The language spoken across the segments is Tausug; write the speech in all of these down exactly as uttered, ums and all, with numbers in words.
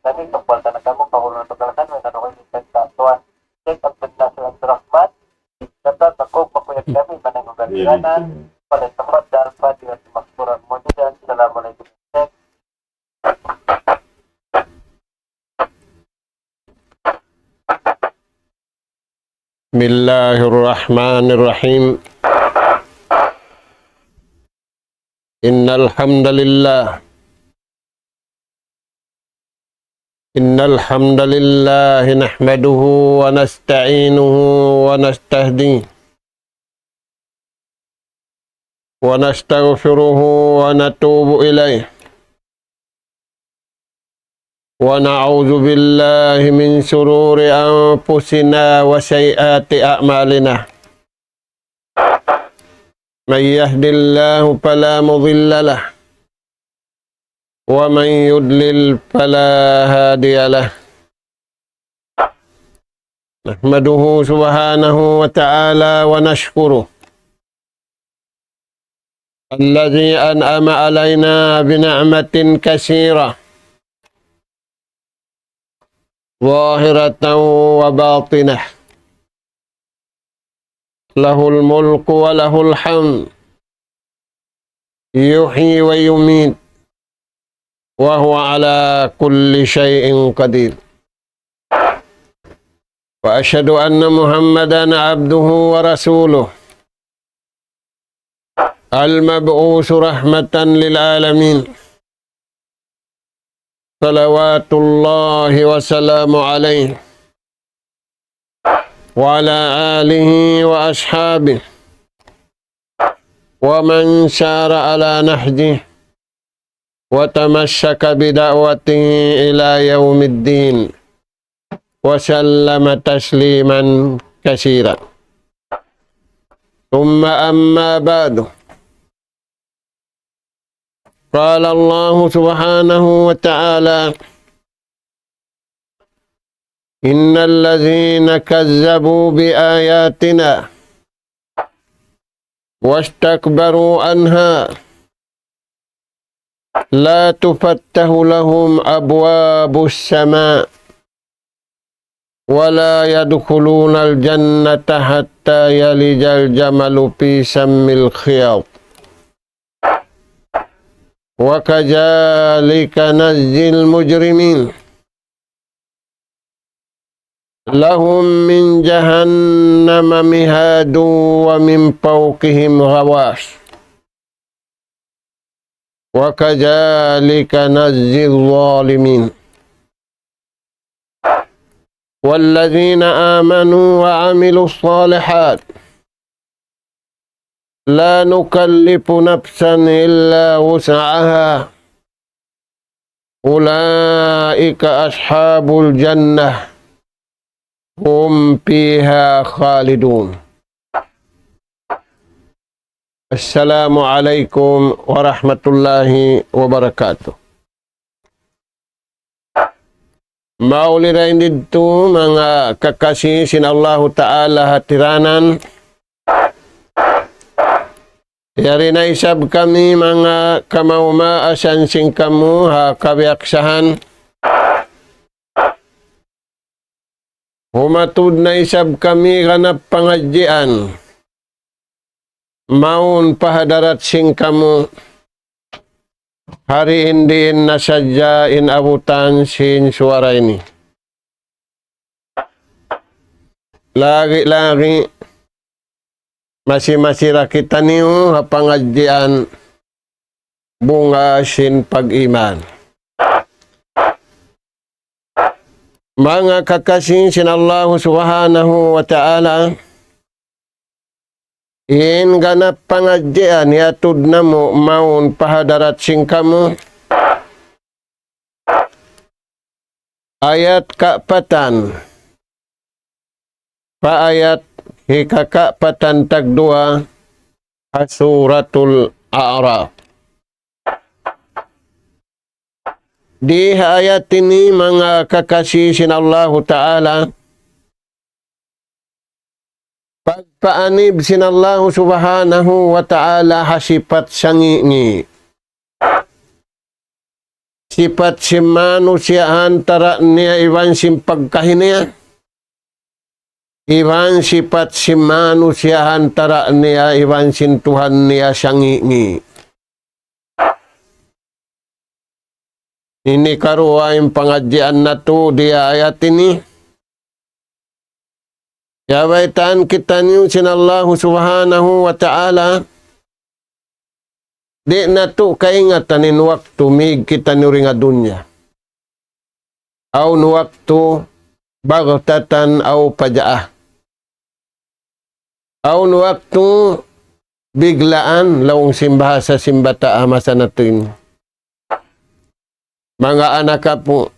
Kami, tukbal ta na kamu, pahulu na tukbal kami, kanu kami, kami, Tuan Sheikh Abdul Nasir Abdul Rahman, dapat aku, pakuyag kami, manang ugal iranan, pada tempat dan fadilah maksuran mujidan. Assalamualaikum, Sheikh. بسم الله الرحمن الرحيم. إن الحمد لله، إن الحمد لله نحمده ونستعينه ونستهديه ونستغفره ونتوب إليه، ونعوذ بالله من شرور أنفسنا وسيئات أعمالنا. من يهد الله فلا مضل له، ومن يضلل فلا هادي له. نحمده سبحانه وتعالى ونشكره، الذي أنعم علينا بنعمة كثيرة ظاهرة وباطنة، له الملك وله الحمد، يحيي ويميت، وهو على كل شيء قدير. وأشهد أن محمدا عبده ورسوله، المبعوث رحمة للعالمين، صلوات الله وسلامه عليه وعلى آله وأصحابه ومن سار على نهجه وتمسك بدعوته إلى يوم الدين، وسلم تسليما كثيرا. ثم أما بعد، قال الله سبحانه وتعالى: إن الذين كذبوا بآياتنا واستكبروا عنها لا تفتح لهم أبواب السماء ولا يدخلون الجنة حتى يلج الجمل في سم الخياط، وكذلك نجزي المجرمين. لهم من جهنم مهاد ومن فوقهم غواش، وكذلك نجزي الظالمين. والذين آمنوا وعملوا الصالحات لا نكلف نفسا إلا وسعها أولئك أصحاب الجنة هم فيها خالدون. السلام عليكم ورحمة الله وبركاته. Mauli dayn didtu manga kakasi sin Allahu Ta'ala hatiranan. Yari na isab kami manga kamaumaasan sin kamu ha kabiyaksahan. Humatud na isab kami ganap pangadjian mawn pa hadarat sin kamu. Hari in diin na sadja in abutan sin suwara ini. Lagi-lagi masi-masi da kitaniyu ha pangadjian bunga sin pag-iman. Manga kakasi sin Allahu Subhanahu wa Ta'ala, in ganap pangadjian hiyatud namu' mawn pa hadarat sin kamu. Ayat kaapatan pa ayat hikakaapatan tagduwa ha Suratul A'raf. Di ha ayat ini manga kakasi sin Allahu Ta'ala, pagpaanib sin Allahu Subhanahu wa Ta'ala ha sipat sangi'-ngi'. Sipat sin manusiya' ha antara' niya iban sin pagkahi niya. Iban sipat sin manusiya' ha antara' niya iban sin Tuhan niya sangi'-ngi'. Ini karuwa in pangadjian natu' di ha ayat ini. Kiyabaytaan kitaniyu sin Allahu Subhanahu wa Ta'ala, di' natu' kaingatan in waktu mīg kitaniyu dayn ha dunya. Awn waktu baghtatan aw faja'ah. Awn waktu biglaan, laung sin bahasa sin bata' ha masa natu' ini. Manga anak apu',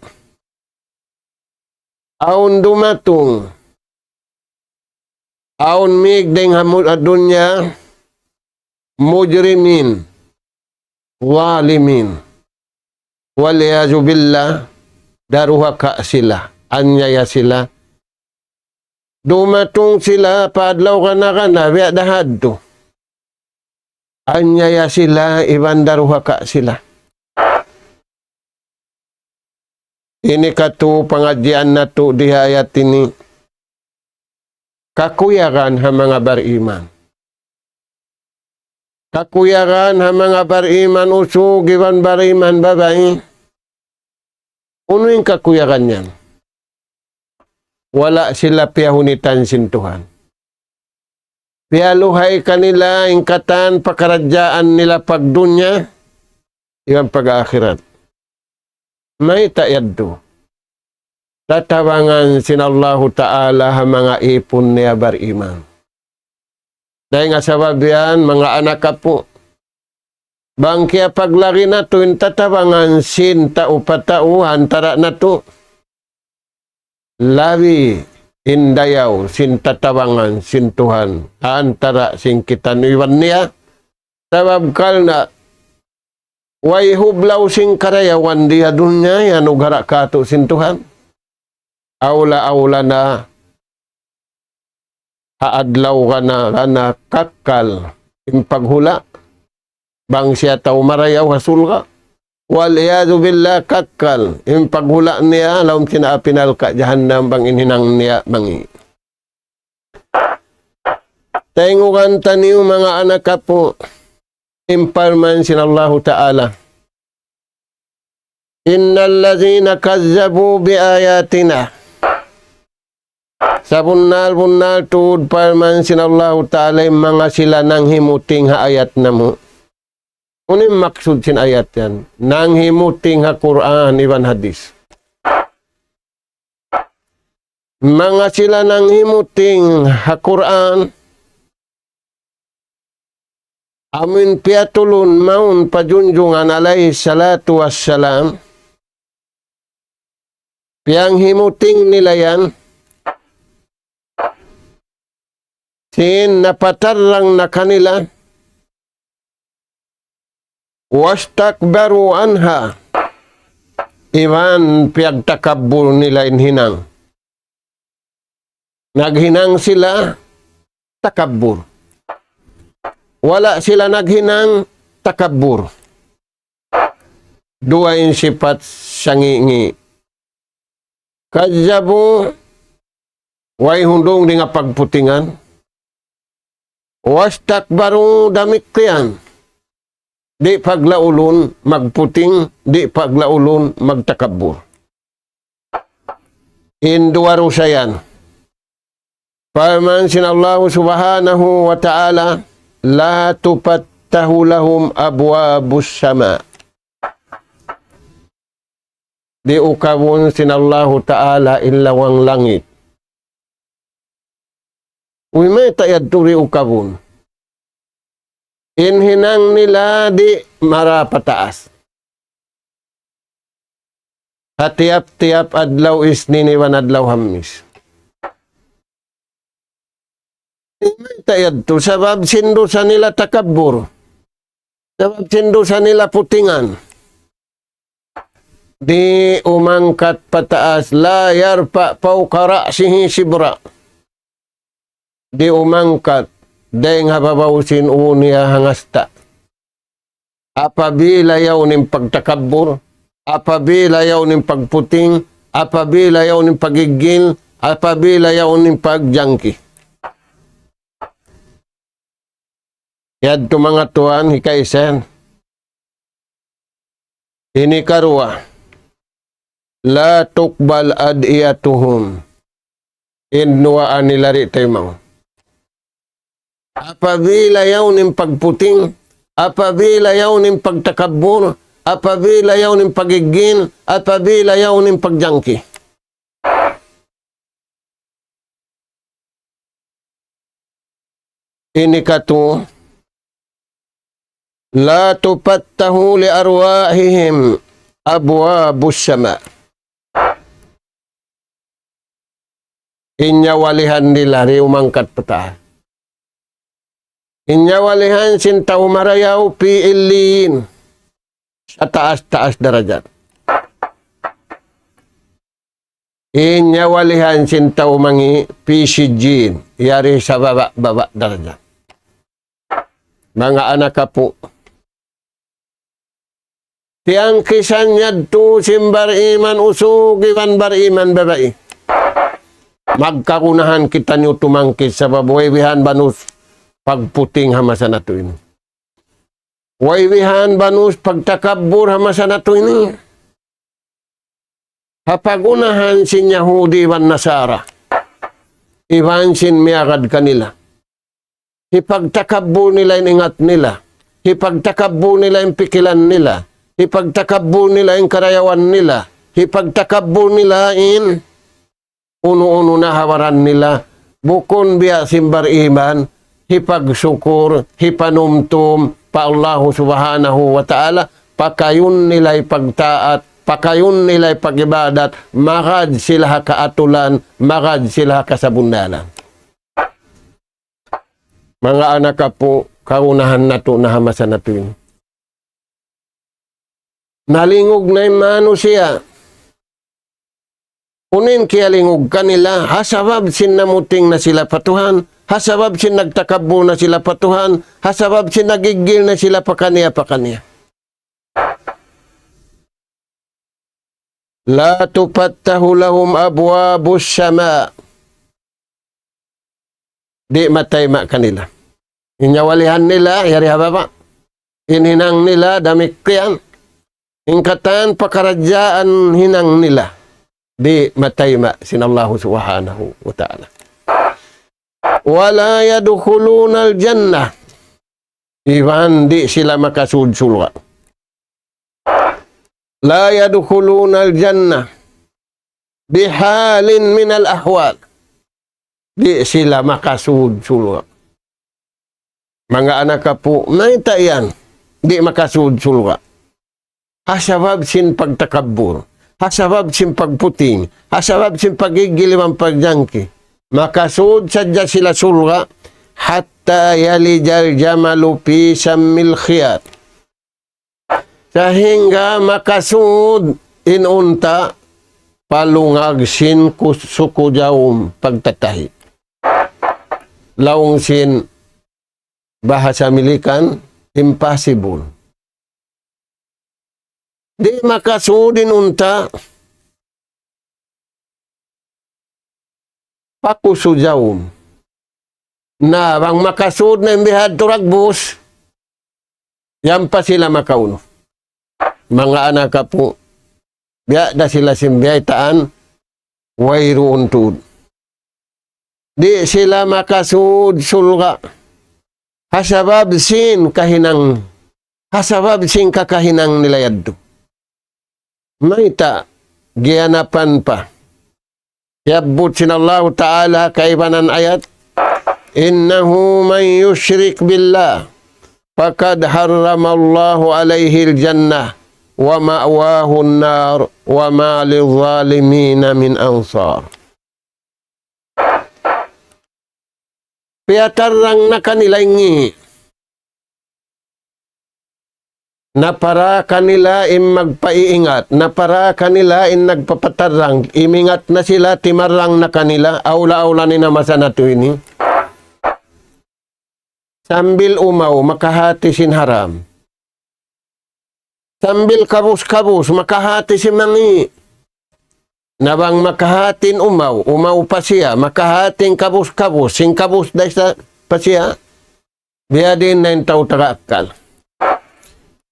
awn dumatung, awn mīg dayn ha mu-, ha dunya, mujrimin, zalimin. Wal iyadhu billah, daruhaka sila, anyaya sila. Dumatung sila pa adlaw kana-kana, biya' da hadtu. Anyaya sila, iban daruhaka sila. Ini katu' pangadjian natu' di ha ayat ini. Kakuyagan ha manga bariman. Kakuyagan ha manga bariman usug iban bariman babai. Unu in kakuyagan yan? Wala' sila piyahunitan sin Tuhan. Piyaluhay kanila in katan pakaradjaan nila pagdunya iban pag-akhirat. Mayta' yadtu? Tatabangan sin Allahu Ta'ala ha manga īpun niya bariman. Dayn ha sabab yan, manga anak apu', bang kiyapaglari natu' in tatabangan sin tau pa tau ha antara' natu', labi in dayaw sin tatabangan sin Tuhan ha antara' sin kitaniyu iban niya. Sabab karna' way hublaw sin karayawan di ha dunya, iyanugara' kātu' sin Tuhan. Awla-awla na ha adlaw kana-kana kakkal in paghula'. Bang siya tau marayaw ha surga'. Wal iyadhu billah, kakkal in paghula' niya ha lawm sin api narka' jahannam bang in hinang niya mangi'. Tayngugan taniyu manga anak apu', in parman sin Allahu Ta'ala. إن الذين كذبوا بآياتنا. Sabunnal-bunnal tuud parman sin Allahu Ta'ala in manga sila nanghimuting ha ayat namu'. Unu in maksud sin ayat yan? Nanghimuting ha Qur'an iban hadith. Manga sila nanghimuting ha Qur'an, amun piyatulun mawn pa Junjungan alayhi salatu wassalam, piyanghimuting nila yan, sin napatarrang na kanila, واستكبروا عنها, iban piyagtakabbur nila in hinang. Naghinang sila takabbur. Wala' sila naghinang takabbur. Duwa in sipat sangi'-ngi'. كذبوا, way hundung dayn ha pagputingan. واستكبروا, damikkiyan. Di' paglaulun magputing, di' paglaulun magtakabbur. In duwa dusa yan. Parman sin Allahu Subhanahu wa Ta'ala, لا تفتح لهم أبواب السماء. Di' ukabun sin Allahu Ta'ala in lawang langit. Uy, mayta' yadtu di' ukabun? In hinang nila di' mara pataas. Ha tiyap-tiyap adlaw Isnin iban adlaw Hammis. Mayta' yadtu? Sabab sin dusa nila takabbur. Sabab sin dusa nila putingan. Di' umangkat pataas, لا يرفع فوق رأسه شبرا. Di' umangkat dayn ha babaw sin ū niya hangasta. Apabila yaun in pagtakabbur, Apabila yaun in pagputing, apabila yaun in pagigil, apabila yaun in pagjangki. Yadtu manga tuwan, hikaisa yan. Ini karuwa. لا تقبل أدعيتهم. In duwaa nila di' taymaun. Apabila yaun in pagputing, apabila yaun in pagtakabbur, apabila yaun in pagigil, apabila yaun in pagjangki. Ini katu, لا تفتح لأرواحهم أبواب السماء. In nyawalihan nila di' umangkat pa taas. In nyawalihan sin tau marayaw fi illiyin. Sa taas-taas darajat. In nyawalihan sin tau mangi' fi sijjin, yari sa baba'-baba' darajat. Manga anak apu'. Tiyangkisan yadtu sin bariman usug iban bariman babai. Magkagunahan kitaniyu tumangkis sabab way bihan banus pagputing ha masa natu' ini. Way bihan banus pagtakabbur ha masa natu' ini. Ha pagunahan sin Yahudi iban Nasara. Iban sin miyagad kanila. Hipagtakabbur nila in ingat nila. Hipagtakabbur nila in pikilan nila. Hipagtakabbur nila in karayawan nila. Hipagtakabbur nila in unu-unu na ha baran nila, bukun biya' sin bariman, hipagsukur, hipanumtum pa Allahu Subhanahu wa Ta'ala, pakayun nila hipagtaat, pakayun nila hipag-ibadat, magad sila ha kaatulan, magad sila ha kasabunnalan. Manga anak apu', kagunahan natu' na ha masa natu' ini. Nalingug na in manusiya'. Unu in kiyalingug kanila, ha sabab sin namuting na sila pa Tuhan, ha sabab sin nagtakabbur na sila pa Tuhan, ha sabab sin nagigil na sila pakaniya-pakaniya. لا تفتح لهم أبواب السماء. Di' matayma' kanila. In nyawalihan nila, yari ha baba'. In hinang nila, damikkiyan. In katan pakaradjaan hinang nila. Di' matayma' sin Allahu Subhanahu wa Ta'ala. ولا يدخلون الجنة. Iban di' sila makasud surga'. لا يدخلون الجنة بحال من الأحوال. Di' sila makasud surga'. Manga anak apu', mayta' yan? Di' makasud surga'. Ha sabab sin pagtakabbur, ha sabab sin pagputing, ha sabab sin pagigil iban pagjangki. Makasud sadja sila surga', حتى يلج الجمل في سم الخياط. Sahingga makasud in unta' pa lungag sin kus-, suku jawm pagtatahi'. Laung sin bahasa Milikan, impossible. Di' makasud in unta' pa kusu jawm. Na, bang makasud na in bihadtu dagbus, yan pa sila makaunu. Manga anak apu', biya' da sila sin biyaytaan, wayruun tuud. Di' sila makasud surga'. Ha sabab sin kahinang, ha sabab sin kakahinang nila yadtu. Mayta', giyanapan pa. Yabbut sin Allahu Ta'ala kaibanan ayat, إنه من يشرك بالله فقد حرم الله عليه الجنة ومأواه النار وما للظالمين من أنصار. Piyatarrang na kanila in ngi'. Napara kanila in magpaiingat, napara kanila in nagpapatarrang, imingat na sila, timarrang na kanila, awla-awla na in masa natu' ini. Sambil umaw, makahati sin haram. Sambil kabus-kabus, makahati sin mangi'. Na bang makahati in umaw, umaw pa siya, makahati in kabus-kabus, sin kabus da isab pa siya. Biya' diin na in tau taga akkal.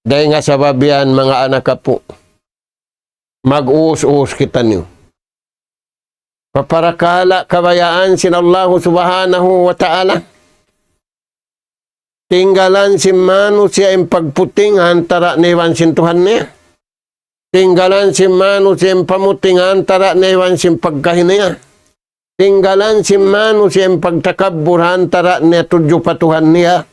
Dayn ha sabab yan, manga anak apu', mag-uus-uus kitaniyu pa parakala' kabayaan sin Allahu Subhanahu wa Ta'ala. Tinggalan sin manusiya' in pagputing ha antara' niya iban sin Tuhan niya. Tinggalan sin manusiya' in pamuting ha antara' niya iban sin pagkahi niya. Tinggalan sin manusiya' in pagtakabbur ha antara' niya tudju pa Tuhan niya.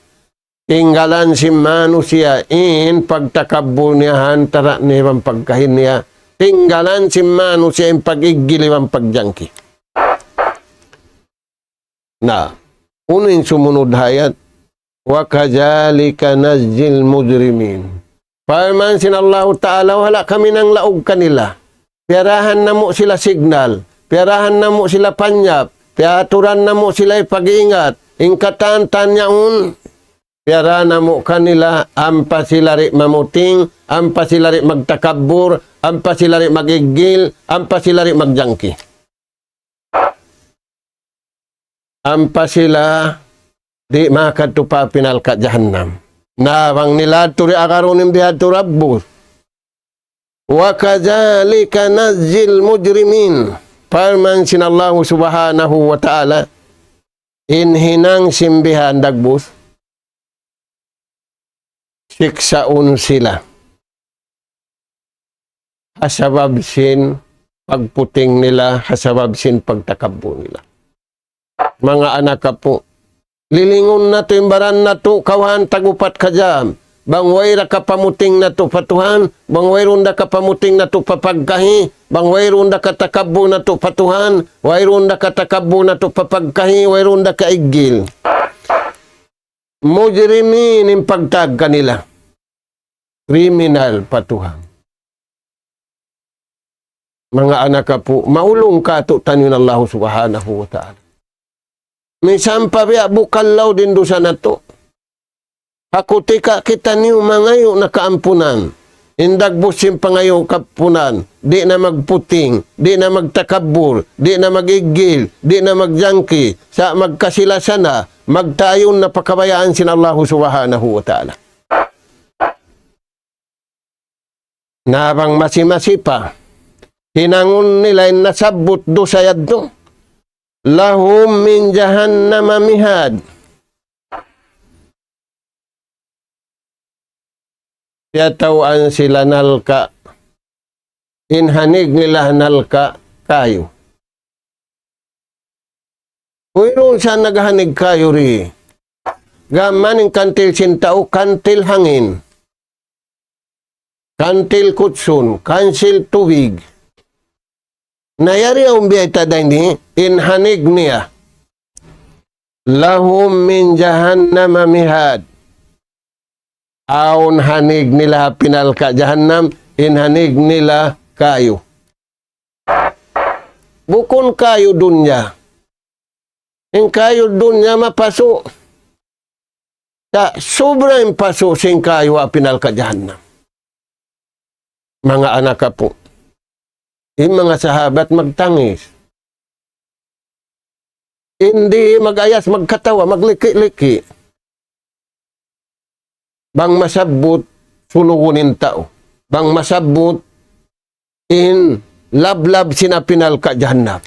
Tinggalan sin manusiya' in pagtakabbur niya ha antara' niya iban pagkahi niya. Tinggalan sin manusiya' in pag-iggil iban pagjangki. Na, unu in sumunud ha ayat? وكذلك نجزي المجرمين. Parman sin Allahu Ta'ala, wala' kami nanglaug kanila. Piyarahan namu' sila signal, piyarahan namu' sila panyap, piyaturan namu' sila pag-iingat. In katan-katan yaun, piyarahan namu' kanila, ampa sila di' mamuting, ampa sila di' magtakabbur, ampa sila di' mag-iggil, ampa sila di' magjangki. Ampa sila di' makadtu pa api narka' jahannam. Na bang nila tuud agarun in bihadtu rabbus. وكذلك نجزي المجرمين. Parman sin Allahu Subhanahu wa Ta'ala, in hinang sin bihan dagbus, siksaun sila ha sabab sin pagputing nila, ha sabab sin pagtakabbur nila. Manga anak apu', lilingun natu' in baran natu', kawhaan tag-upat kajam. Bang way da kapamuting natu' pa Tuhan, bang wayruun da kapamuting natu' pa pagkahi, bang wayruun da katakabbur natu' pa Tuhan, wayruun da katakabbur natu' pa pagkahi, wayruun da kaiggil. Mujrimin in pagtawag kanila. Kriminal pa Tuhan. Manga anak apu', maulung kātu'niyu in Allahu Subhanahu wa Ta'ala. Misan pa biya' bukallaw da in dusa natu'. Ha kutika kitaniyu mangayu' na kaampunan. In dagbus sin pangayu' kaampunan, di' na magputing, di' na magtakabbur, di' na mag-iggil, di' na magjangki, sa' magkasi-lasa na, magtayun na pa kabayaan sin Allahu Subhanahu wa Ta'ala. Na bang masi-masi pa, hinangun nila in nasabbut dusa yadtu. لهم من جهنم مهاد. Tiyatawaan sila narka'. In hanig nila narka' kayu. Wayruun sa naghanig kayu di. Gām in kantil sin tau, kantil hangin. Kantil kutsun, kantil tubig. Na yari awn biya' ta dayn di, in hanig niya. لهم من جهنم مهاد. Awn hanig nila ha api narka' jahannam, in hanig nila kayu. Bukun kayu dunya. In kayu dunya mapasu'. Sa' subra in pasu' sin kayu ha api narka' jahannam. Manga anak apu'. In manga sahabat magtangis. Di' mag-ayas, magkatawa, magliki-liki. Bang masabbut, sulugun in tau. Bang masabbut, in lablab sin api narka' jahannam.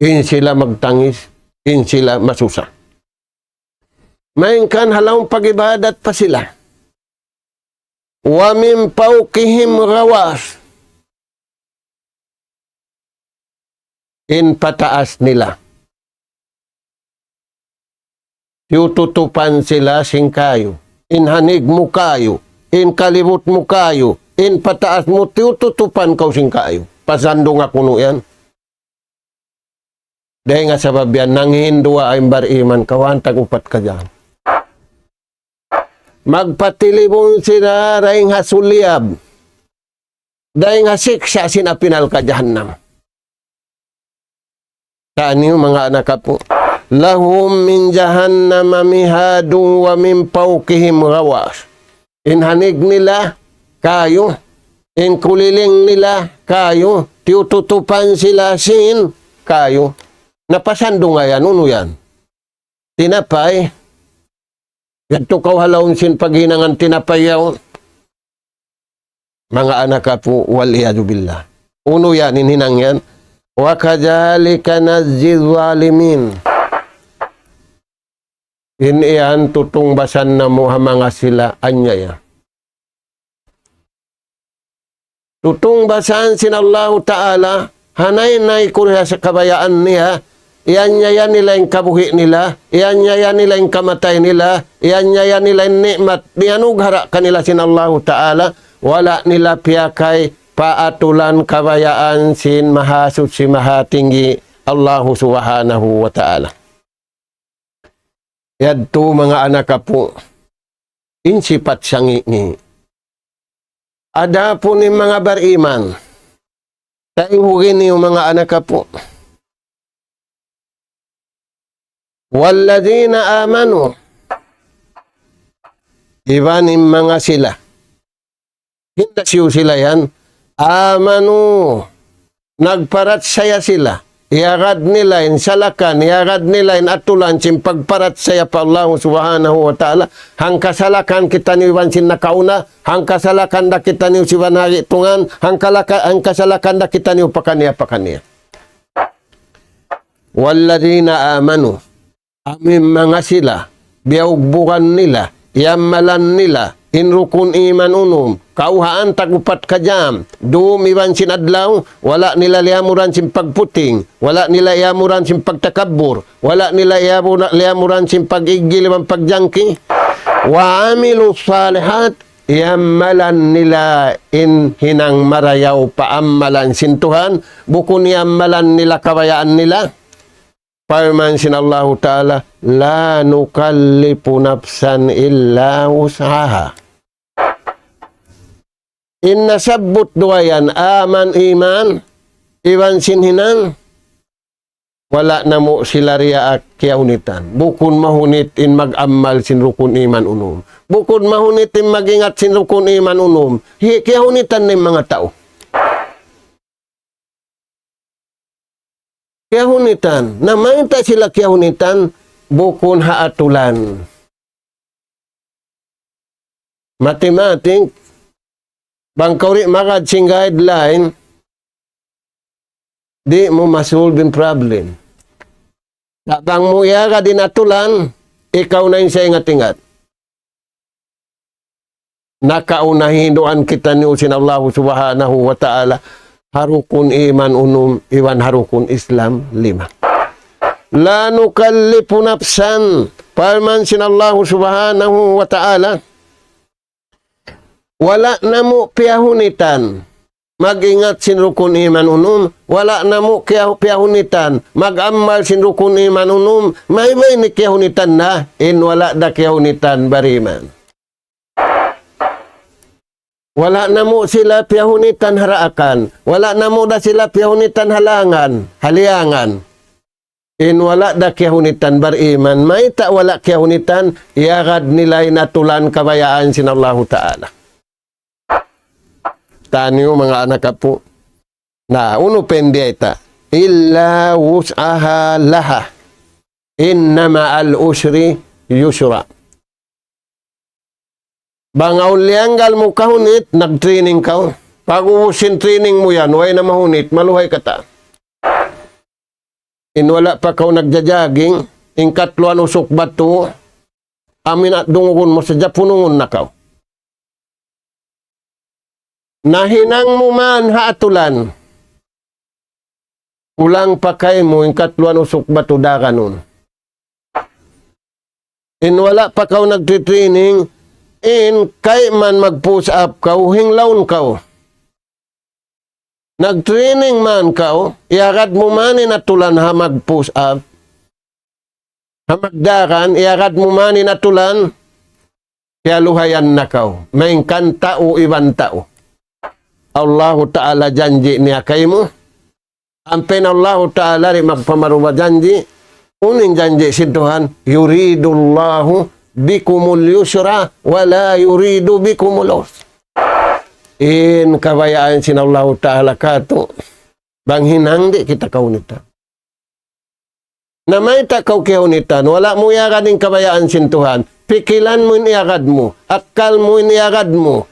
In sila magtangis, in sila masusa. Malayngkan ha lawm pag-ibadat pa sila. ومن فوقهم غواش. In pataas nila. Tiyututupan sila sin kayu. In hanig mu kayu. In kalibut mu kayu. In pataas mu tiyututupan kaw sin kayu. Pasandung aku nu yan. Dayn ha sabab yan, nanghinduwaa in bar-iman, kawhaan tag-upat kajam. Magpatilibun sila dayn ha suliyab. Dayn ha siksa' sin api narka' jahannam. Taniyu manga anak apu'. لهم من جهنم مهاد ومن فوقهم غواش. In hanig nila, kayu. In kuliling nila, kayu. Tiyututupan sila sin kayu. Na pasal dungayan, unu yan? Tinapay. Yadtu kaw ha lawm sin paghinangan tinapay yaun. Manga anak apu', wal iyadhu billah. Unu yan in hinang yan? وكذلك نجزي الظالمين. In yan tutungbasan namu' ha manga sila anyaya. Tutungbasan sin Allahu Ta'ala, ha naynay kuriha sa kabayaan niya, iyanyayan nila in kabuhi' nila, iyanyayan nila in kamatay nila, iyanyayan nila in ni'mat, diyanughara' kanila sin Allahu Ta'ala, wala' nila piyakay pa atulan kabayaan sin Mahasuchi Mahatinggi Allahu Subhanahu wa Ta'ala. Yadtu manga anak apu', in sipat sangi'-ngi'. Adapun in manga bariman, tayhugi niyu manga anak apu'. والذين آمنوا, iban in manga sila. Hinda siyu sila yan. آمنوا. Nagparachaya sila. Iyagad nila in salakan, iyagad nila in atulan sin pagparachaya pa Allah Subhanahu wa Ta'ala. Hangka salakan kitaniyu iban sin nakauna, hangka salakan da kitaniyu iban hari tungan, hangka laka-, hangka salakan da kitaniyu pakaniya-pakaniya. والذين آمنوا. Amu in manga sila, biyugbugan nila, iyammalan nila, in rukun iman unum, kawhaan tag-upat ka jam, dum iban sin adlaw, wala' nila liyamuran sin pagputing, wala' nila iyamuran sin pagtakabbur, wala' nila iyamura-, liyamuran sin pag-iggil iban pagjangki. وعملوا الصالحات, iyammalan nila in hinang marayaw pa ammalan sin Tuhan, bukun iyammalan nila kabayaan nila. Parman sin Allahu Ta'ala, لا نكلف نفسا إلا وسعها. In nasabbut duwa yan, aman iman, iban sin hinang, wala' namu' sila riyaak kiyahunitan. Bukun mahunit in mag-ammal sin rukun iman unum. Bukun mahunit in mag-ingat sin rukun iman unum. Hi-, kiyahunitan na in manga tau. Kiyahunitan. Na mayta' sila kiyahunitan, bukun ha atulan. Mathematics, bang kaw di' magad sin guideline, di' mu ma-solve in problem. Sa' bang mu iyagad in atulan, ikaw na in siya ingat-ingat. Nakauna hinduan kitaniyu sin Allahu Subhanahu wa Ta'ala, ha rukun iman unum, iban ha rukun Islam lima. لا نكلف نفسا, parman sin Allahu Subhanahu wa Ta'ala, wala' namu' piyahunitan mag-ingat sin rukun iman unum, wala' namu' kiyahu-, piyahunitan mag-ammal sin rukun iman unum, maybay ini kiyahunitan na, in wala' da kiyahunitan bariman. Wala' namu' sila piyahunitan ha raakan, wala' namu' da sila piyahunitan ha langan, ha liyangan. In wala' da kiyahunitan bariman, mayta' wala' kiyahunitan, iyagad nila in atulan kabayaan sin Allahu Ta'ala. Taniyu manga anak apu'. Na, unu pa in biyayta'? إلا وسعها لها. إن مع العسر يسرا. Bang awn liyanggal mu kahunit, nag-training kaw. Pag-ubus sin training mu yan, way na mahunit, maluhay katan. In wala' pa kaw nagja-jogging, in katluan usuk batu, amu in dungugun mu sadja punungun na kaw. Nahinang mu man ha atulan. Kulang pa kaymu in katluan usuk batu daganun. In wala' pa kaw nagti-training, in kayman mag-push up kaw, hinglaun kaw. Nag-training man kaw, iyagad mu man in atulan ha mag-push up. Ha magdagan, iyagad mu man in atulan, kiyaluhayan na kaw. Malayngkan tau iban tau. Allahu Ta'ala janji' niya kaymu. Ampa in Allahu Ta'ala di' magpamaruba janji'. Unu in janji' sin Tuhan, يريد الله بكم اليسر ولا يريد بكم العسر. In kabayaan sin Allahu Ta'ala katu', bang hinang di' kita kahunitan. Na mayta' kaw kiyahunitan, wala' mu iyagad in kabayaan sin Tuhan. Pikilan mu in iyagad mu, akkal mu in iyagad mu,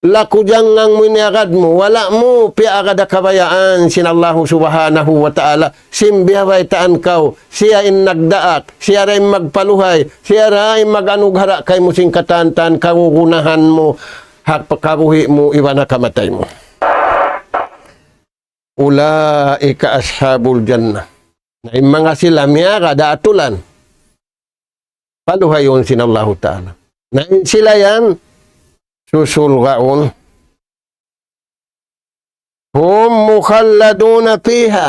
laku jangngang mu in iyagad mu, wala' mu piyaagad ha kabayaan sin Allahu Subhanahu wa Ta'ala. Sin biyabaytaan kaw, siya in nagdaak, siya da in magpaluhay, siya da in mag-anughara' kaymu sin katan-katan kagunahan mu, ha kabuhi' mu, iban ha kamatay mu. أولئك أصحاب الجنة. Na in manga sila miyagad ha atulan, paluhayun sin Allahu Ta'ala. Na in sila yan, susulgaun. هم مخلدون فيها.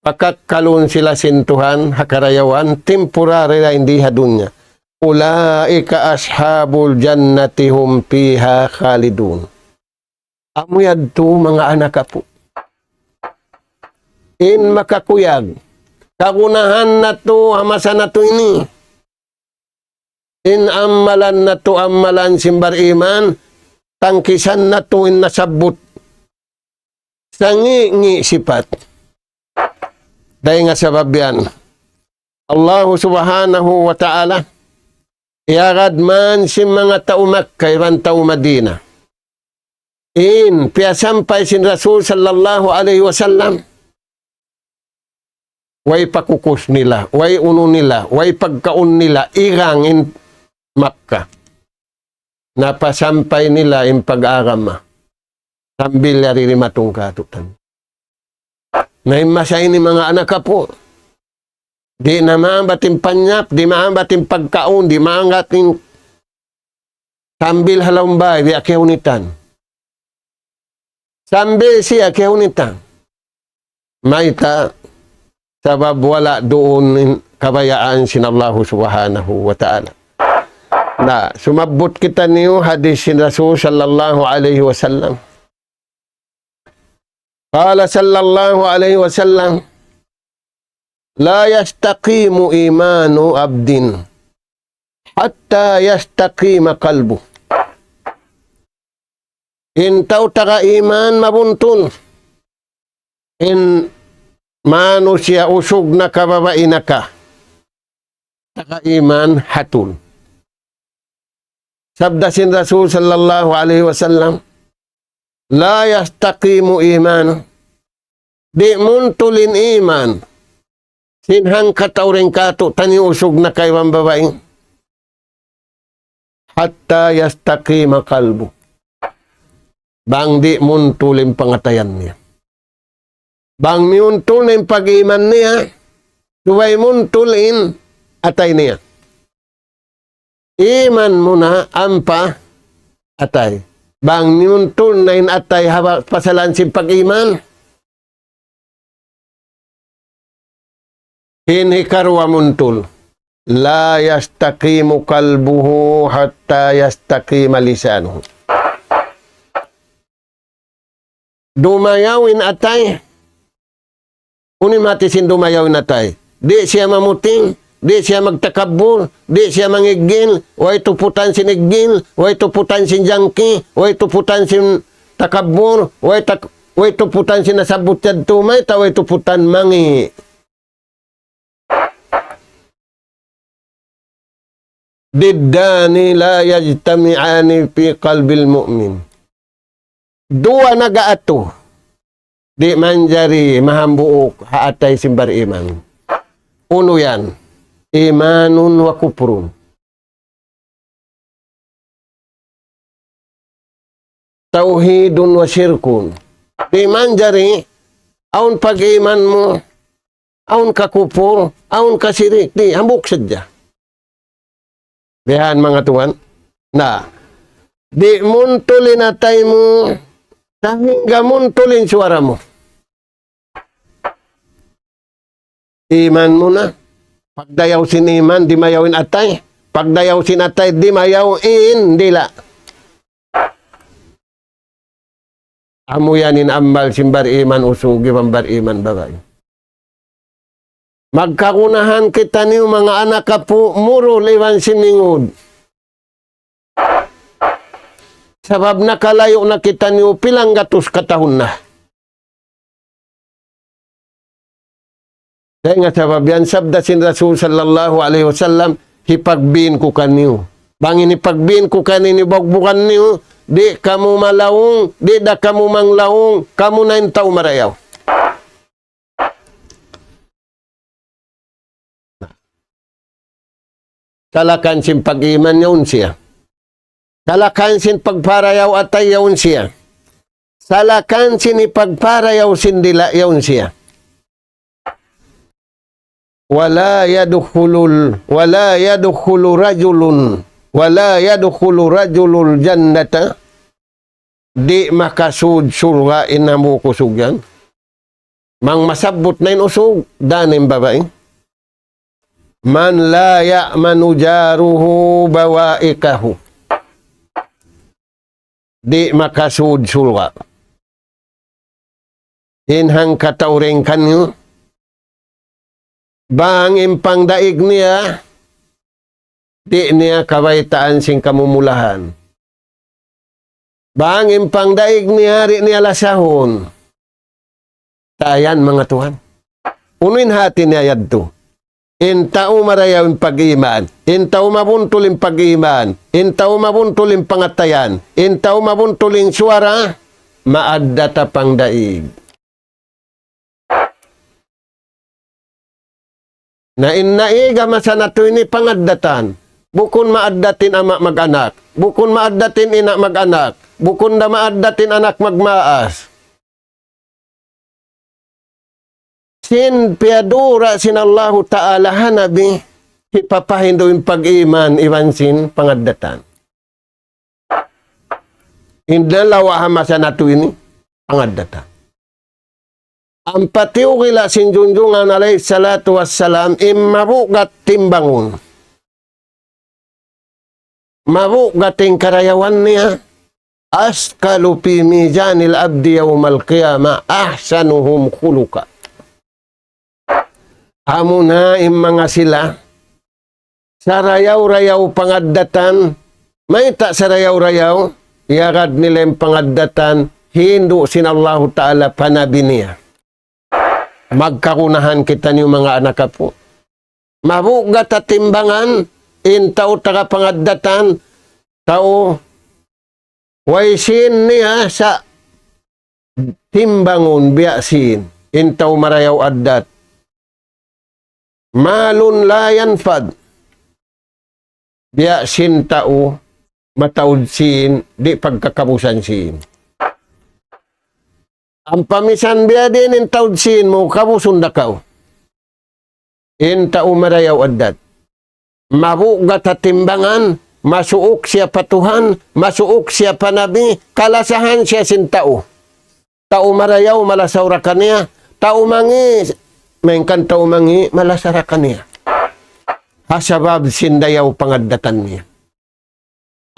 Pakakkalun sila sin Tuhan ha karayawan, temporary ra in di ha dunya. أولئك أصحاب الجنة هم فيها خالدون. Amu yadtu manga anak apu'. In makakuyag, kagunahan natu' ha masa natu' ini. In amalan natu' amalan sin bariman, tangkisan natu' in nasabbut. Sangi'-ngi' sipat. Dayn ha sabab yan, Allahu Subhanahu wa Ta'ala, iyagad man sin manga tau Makkah iban tau Madinah. In piyasampay sin Rasul sallallahu alayhi wasallam, way pakukus nila, way unu nila, way pagkaun nila, igang in Makkah. Napasampay nila in pag-agama. Sambil yari dimatung katu'niyu. Na in masa ini manga anak apu', di' na maambat in panyap, di' maambat in pagkaun, di' maambat in sambil ha lawm bay, biya' kiyahunitan. Sambil siya kiyahunitan. Mayta', sabab wala' duun in kabayaan sin Allahu Subhanahu wa Ta'ala. Na, sumabbut kitaniyu hadis sin Rasul sallallahu alayhi wasallam. قال صلى الله عليه وسلم: لا يستقيم إيمان عبد حتى يستقيم قلبه. In tau taga iman mabuntul. In manusiya' usug na ka babai na ka. Taga iman hatul. Sabda sin Rasul sallallahu alayhi wasallam, لا يستقيم إيمان. Di' muntul in iman sin hangkatau dayn katu'niyu usug na ka iban babai. حتى يستقيم قلبه. Bang di' muntul in pangatayan niya. Bang miyuntul na in pag-iman niya, subay muntul in atay niya. Iman muna ampa atay. Bang miyuntul na in atay ha pasalan sin pag-iman, in hikaruwa muntul. لا يستقيم قلبه حتى يستقيم لسانه. Dumayaw in atay. Unu in hati sin dumayaw in atay? Di' siya mamuting, di' siya magtakabbur, di' siya mangiggil, way tuputan sin iggil, way tuputan sin jangki, way tuputan sin takabbur, way tak-, way tuputan sin nasabbut yadtu, mayta' way tuputan mangi'. ضدان لا يجتمعان في قلب المؤمن. Duwa nag-aatu, di' manjari mahambuuk ha atay sin bariman. Unu yan? إيمان وكفر. توحيد وشرك. Di' manjari, awn pag-iman mu, awn kakupur, awn kasirik, di', hambuuk sadja. Bihan manga tuwan. Na, di' muntul in atay mu, sahingga muntul in suwara mu. Iman muna. Pagdayaw sin iman, dimayaw in atay. Pagdayaw sin atay, dimayaw in dila'. Amu yan in amal sin bariman usug iban bariman babai. Magkagunahan kitaniyu manga anak apu', murul iban sin lingud. Sabab nakalayu' na kitaniyu pilang gatus katahun na. Dayn ha sabab yan, sabda sin Rasul sallallahu alayhi wasallam, hipagbin ku kaniyu. Bang in hipagbin ku kaniyu, bugbugan niyu, di' kamu malaung, di' da kamu manglaung, kamu na in tau marayaw. Kalakan sin pag-iman yaun siya. Kalakan sin pagparayaw atay yaun siya. Kalakan sin hipagparayaw sin dila' yaun siya. ولا يدخل ال-، ولا يدخل رجل، ولا يدخل رجل الجنة. Di' makasud surga' in hambuuk usug yan. Bang masabbut na in usug, dān in babai. من لا يأمن جاره بوائقه. Di' makasud surga'. In hangkatau dayn kaniyu, bang in pangdaig niya, di' niya kabaytaan sin kamumulahan. Bang in pangdaig niya, di' niya lasahun. Tayan, manga tuwan. Unu in hāti niya yadtu? In tau marayaw in pag-iman, in tau mabuntul in pag-iman, in tau mabuntul in pangatayan, in tau mabuntul in suwara, maaddat ha pangdaig. Na in naig ha masa natu' ini pangaddatan. Bukun maaddat in ama' mag-anak. Bukun maaddat in ina' mag-anak. Bukun da maaddat in anak magmaas. Sin piyadura sin Allahu Ta'ala ha Nabi, hipapahindu' in pag-iman iban sin pangaddatan. In dalawa ha masa natu' ini, pangaddatan. Ampa tiyukila sin Junjungan alayhi salatu wassalam, in mabugat timbangun. Mabugat in karayawan niya, أثقل في ميزان العبد يوم القيامة أحسنهم خلقا. Amuna in manga sila, sarayaw-rayaw pangaddatan, mayta' sarayaw-rayaw, iyagad nila in pangaddatan, hindu' sin Allahu Ta'ala pa Nabi niya. Magkagunahan kitaniyu manga anak apu'. Mabugat ha timbangan, in tau taga pangaddatan, tau way sīn niya sa' timbangun biya' sīn, in tau marayaw addat. مال لا ينفد. Biya' sin tau mataud sīn, di' pagkakabusan sīn. Ampa misan biya' diin in taud sīn mu, kabusun da kaw. In tau marayaw addat. Mabugat ha timbangan, masuuk siya pa Tuhan, masuuk siya pa Nabi, kalasahan siya sin tau. Tau marayaw malasaw da kaniya, tau mangi', malayngkan tau mangi' malasa da kaniya. Ha sabab sin dayaw pangaddatan niya.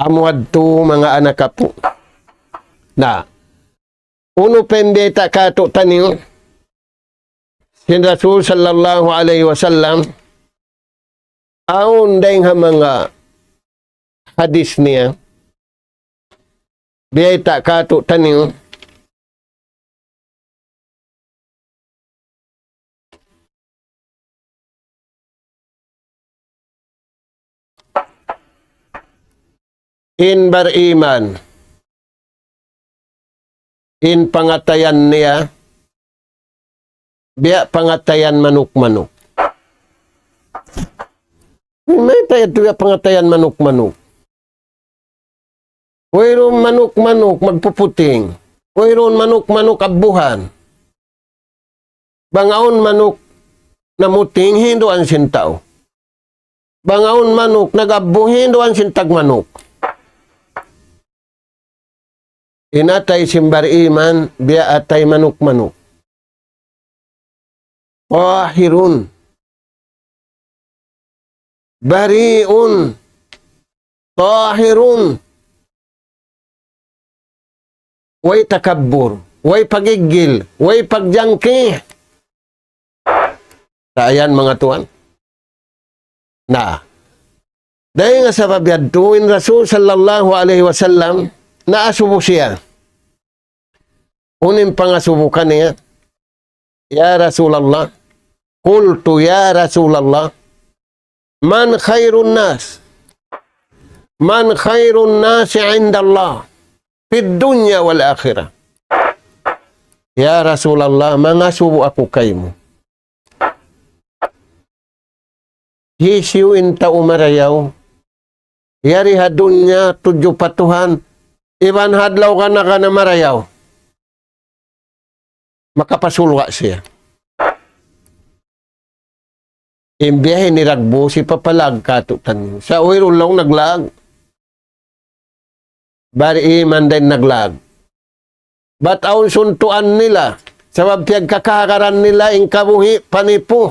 Amu yadtu manga anak apu'. Na, unu pa in biyayta' kātu'niyu, sin Rasul sallallahu alayhi wasallam, awn dayng ha manga hadis niya, biyayta' kātu'niyu, in bariman, in pangatayan niya, biya' pangatayan manuk-manuk. Mayta' yadtu biya' pangatayan manuk-manuk? Wayruun manuk-manuk magpuputing. Wayruun manuk-manuk abbuhan. Bang awn manuk namuting, hinduan sin tau. Bang awn manuk nag-abbu, hinduan sin tagmanuk. In atay sin bariman, biya' atay manuk-manuk. طاهر. بريء. طاهر. Way takabbur, way pagiggil, way pagjangki. Sa' yan, manga tuwan. Na, dayn ha sabab yadtu in Rasul sallallahu alayhi wasallam, naasubu siya. Unu in pangasubu kaniya, "Ya Rasulallah, قلت يا رسول الله، من خير الناس، من خير الناس عند الله في الدنيا والآخرة؟" Ya Rasulallah, mangasubu aku kaymu. Hisiyu in tau marayaw? Yari ha dunya tudju pa Tuhan, iban ha adlaw kana-kana marayaw. Makapasulwa' siya. In biya' ini ragbu si papalag katu' taniyu. Sa' wayruun laung naglag. Bariman da in naglag. Bat awn suntuan nila. Sabab piyagkakahagaran nila in kabuhi' panipu.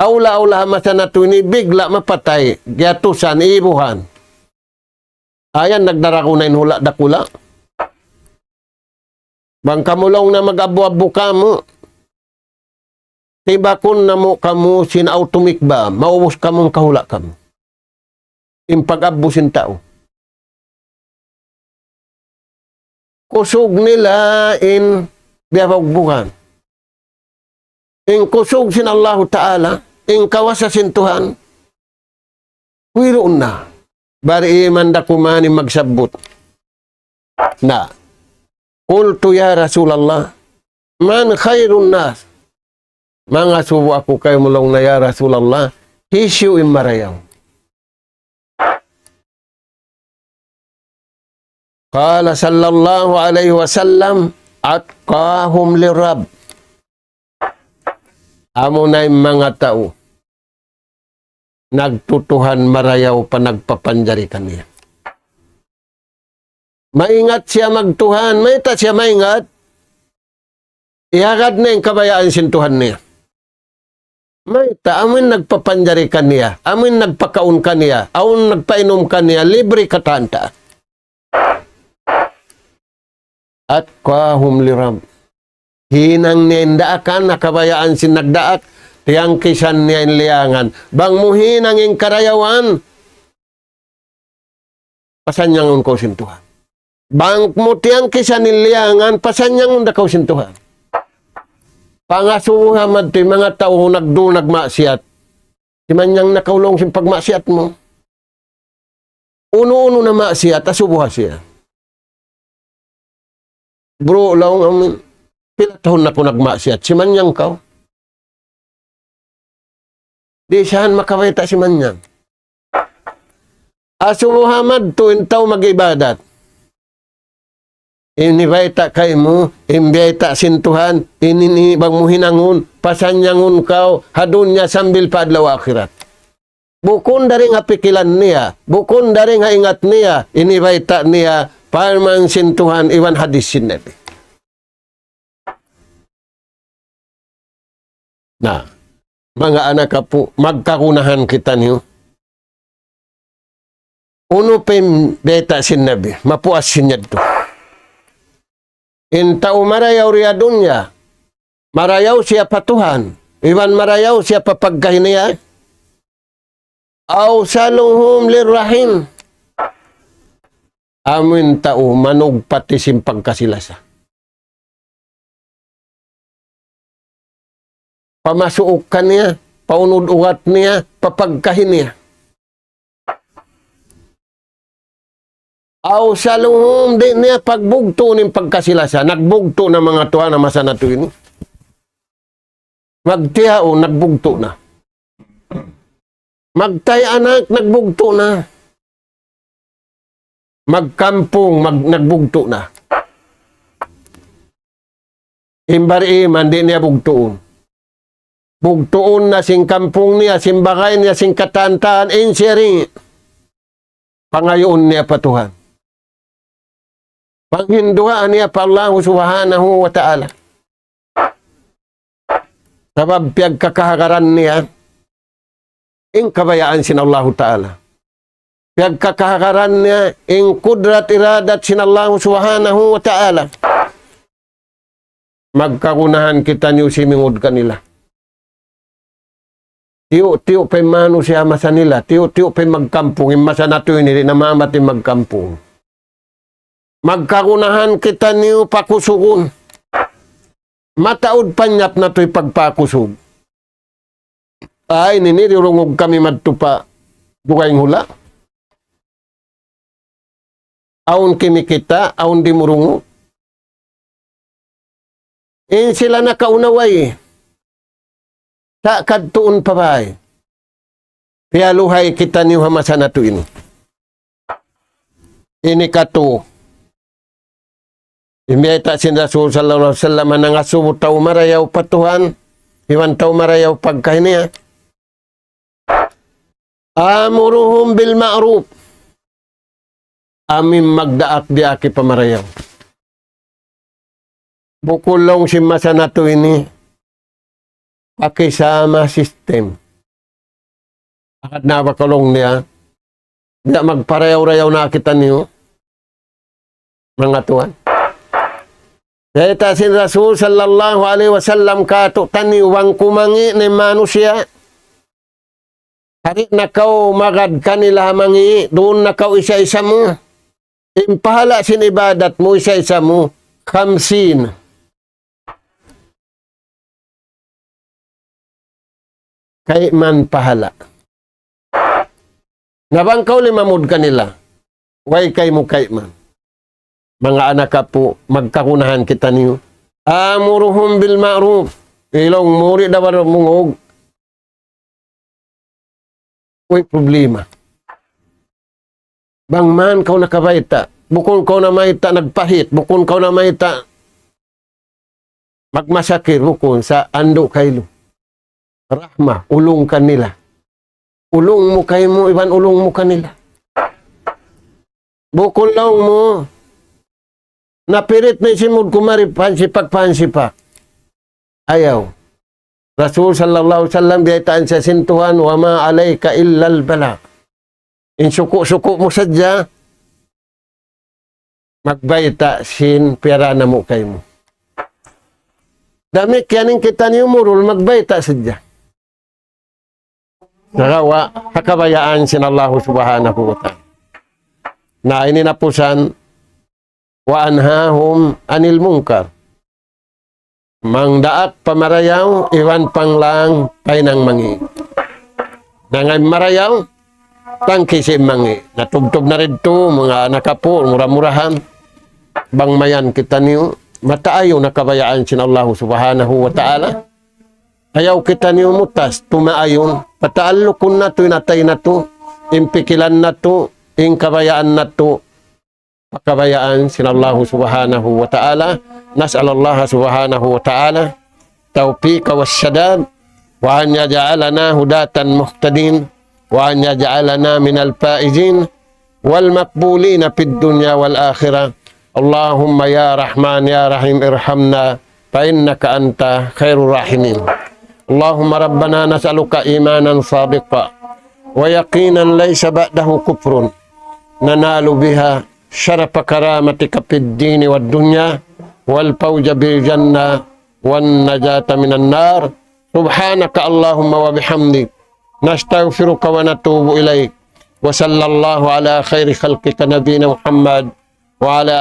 Awla-awla ha masa natu' ini bigla' mapatay. Giyatusan, ibuhan. Ayan nagdaragu na in hula' dakula'. Bang kamu laung na mag-abu-abu kamu, tibakun namu' kamu sin atomic bomb, maubus kamu kahula' kamu. In pag-abu sin tau. Kusug nila in biyabagbugan. In kusug sin Allahu Ta'ala, in kawasa sin Tuhan, wayruun na. Bariman da kuman in magsabbut. Na, قلت يا رسول الله، من خير الناس؟ Mangasubu aku kaymu laung niya, "Ya Rasulallah, hisiyu in marayaw?" قال صلى الله عليه وسلم، أتقاهم للرب. Amuna in manga tau nagtutuhan marayaw pa nagpapanjari kaniya. Maingat siya magtuhan, mayta' siya maingat? Iyagad niya in kabayaan sin Tuhan niya. Mayta', amu in nagpapanjari kaniya, amu in nagpakaun kaniya, awn nagpainum kaniya, libre katan ta. أتقاهم للرب. Hinang niya in daakan, ha kabayaan sin nagdaak, tiyangkisan niya in liyangan. Bang mu hinang in karayawan, pasanyangun kaw sin Tuhan. Bang mu tiyangkisan in liyangan, pasanyangun da kaw sin Tuhan. Pangasubu ha madtu in manga tau nagdul nagmaksiyat. Simanyang na kaw laung sin pagmaksiyat mu. Unu-unu na maksiyat, asubuha siya. Bro, laung amin, pila tahun na aku nagmaksiyat, simanyang kaw. Di' siya makabayta' simanyang. Asubuha madtu in tau mag-ibadat. Ini bayta' kaymu, in bayta' sin Tuhan, ini, ini bang mu hinangun, pasanyangun kaw, ha dunya sambil pa adlaw akhirat. Bukun dayn ha pikilan niya, bukun dayn ha ingat niya, ini bayta' niya, parman sin Tuhan, iban hadis sin Nabi. Na, manga anak apu', magkagunahan kitaniyu. Unu pa in bayta' sin Nabi, mapuas sin yadtu. In tau marayaw di ha dunya, marayaw siya pa Tuhan, iban marayaw siya pa pagkahi niya, أوصلهم للرحم. Amu in tau manugpati sin pagkasi-lasa. Pamasuuk kaniya, paunud ugat niya, pa pagkahi niya. أوصلهم, di' niya pagbugtuun in pagkasi-lasa. Nagbugtu' na manga tuwan ha masa natu' ini. Magtiyaun, nagbugtu' na. Magtay anak, nagbugtu' na. Magkampung, mag-, nagbugtu' na. In bariman, di' niya bugtuun. Bugtuun na sin kampung niya, sin bagay niya, sin katan-katan, in siya di'. Pangayuun niya pa Tuhan. Panghinduwaa niya pa Allahu Subhanahu wa Ta'ala. Sabab piyagkakahagaran niya in kabayaan sin Allahu Ta'ala. Piyagkakahagaran niya in kudrat iradat sin Allahu Subhanahu wa Ta'ala. Magkagunahan kitaniyu simingud kanila. Tiyu'-tiyu' pa in manusiya' masa nila, tiyu'-tiyu' pa in magkampung, in masa natu' ini, di' na maamat in magkampung. Magkagunahan kitaniyu pakusugun. Mataud panyap natu' hipagpakusug. Ay, ini, ini, diyurungug kami madtu pa dugaing hula'. Awn kimikita', awn dimurungug. In sila nakauna way. Sa' kadtuun pa bay. Piyaluhay kitaniyu ha masa natu' ini. Ini katu. In biyayta' sin Rasul sallallahu alayhi wasallam, nangasubu tau marayaw pa Tuhan, iban tau marayaw pagkahi niya. آمرهم بالمعروف. Amu in magdaak-diak pa marayaw. Bukun laung sin masa natu' ini, pakisama system. Agad na ba ka laung niya, di' magparayaw-rayaw na kitaniyu, manga tuwan. Biyayta' sin Rasul sallallahu alayhi wasallam kātu'niyu bang kumangi' na in manusiya'. Di' na kaw magad kanila mangi', duun na kaw isa-isa mu. In pahala' sin ibadat mu isa-isa mu, khamsin. Kayman pahala'. Na bang kaw limamud kanila, way kaymu kayman. Manga anak apu', magkagunahan kitaniyu. آمرهم بالمعروف. Ilaw mu di' da ba mungug. Way problema. Bang man kaw nakabayta', bukun kaw namayta' nagpahit, bukun kaw namayta' magmasakit, bukun, sa' andu' kaylu. Rahma, ulung kanila. Ulung mu kaymu, iban ulung mu kanila. Bukun laung mu, napirit na isimud kumari, pansipak-pansipak. Ayaw. Rasul sallallahu alayhi wasallam, biyaytaan siya sin Tuhan, وما عليك إلا البلاغ. In suku'-suku' mu sadja, magbayta' sin piyara namu' kaymu. Damikkiyan in kitaniyu murul, magbayta' sadja. Nagawa', ha kabayaan sin Allahu subhanahu wa ta'ala. Na ini napusan, وأنهاهم عن المنكر. Mangdaak pa marayaw, iban panglang pa hinang mangi'. Na ngay marayaw, tangki sin mangi'. Natubtub na ridtu, manga anak apu', mura-murahan. Bang mayan kitaniyu, mataayun na kabayaan sin Allahu subhanahu wa ta'ala. Ayaw kitaniyu mutas, tumaayun. Pataallukun natu', in atay natu', in pikilan natu', in kabayaan natu'. Pakabayaan sin Allahu subhanahu wa ta'ala. نسأل الله سبحانه وتعالى التوفيق والسداد، وأن يجعلنا هداة مهتدين، وأن يجعلنا من الفائزين والمقبولين في الدنيا والآخرة. اللهم يا رحمن يا رحيم ارحمنا فإنك أنت خير الراحمين. اللهم ربنا نسألك إيمانا صادقا ويقينا ليس بعده كفر ننال بها شرف كرامتك في الدين والدنيا والفوز بالجنة والنجاة من النار. سبحانك اللهم وبحمدك نستغفرك ونتوب إليك. وصلى الله على خير خلقك نبينا محمد وعلى